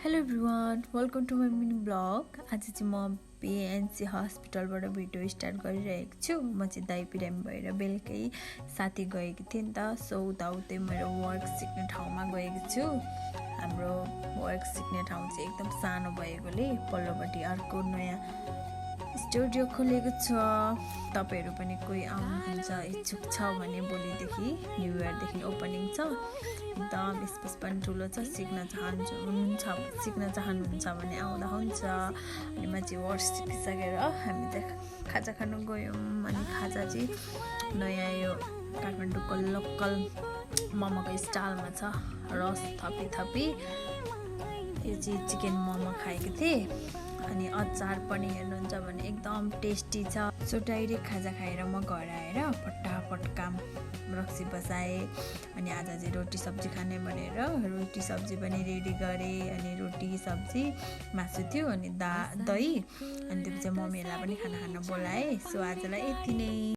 Hello everyone, welcome to my mini blog. आज चाहिँ म पिएनसी हस्पिटलबाट भिडियो स्टार्ट गरिरहेको छु। म चाहिँ दाइ बिरामी भएर बेलुकै साथी गएको थिएँ नि त। सो उताउतै मेरो वर्क सिक्ने ठाउँमा गएको छु। हाम्रो वर्क सिक्ने ठाउँ चाहिँ एकदम सानो भएकोले पल्लोपट्टि अर्को नयाँ स्टुडियो खोलेको छ। तपाईहरु पनि कोही आउनुहुन्छ इच्छुक छ भने भोलिदेखि न्यू इयरदेखि ओपनिङ छ। एकदम स्पेस पनि ठुलो छ। सिक्न चाहनुहुन्छ भने आउँदा हुन्छ। अनि म चाहिँ वर्क सिकिसकेर हामी चाहिँ खाजा खानु गयौँ। अनि खाजा चाहिँ नयाँ यो काठमाडौँको लोकल मोमोको स्टाइलमा छ। रस थपी यो चाहिँ चिकन मोमो खाएको थिएँ। अनि अचार पनि हेर्नुहुन्छ भने एकदम टेस्टी छ। सो डाइरेक्ट खाजा खाएर म घर आएर फटाफट काम रक्सी बसाएँ। अनि आज चाहिँ रोटी सब्जी खाने भनेर रोटी सब्जी पनि रेडी गरेँ। अनि रोटी सब्जी मासु थियो अनि दही अनि त्यसपछि मम्मीहरूलाई पनि खाना खान बोलाएँ। सो आजलाई यति नै।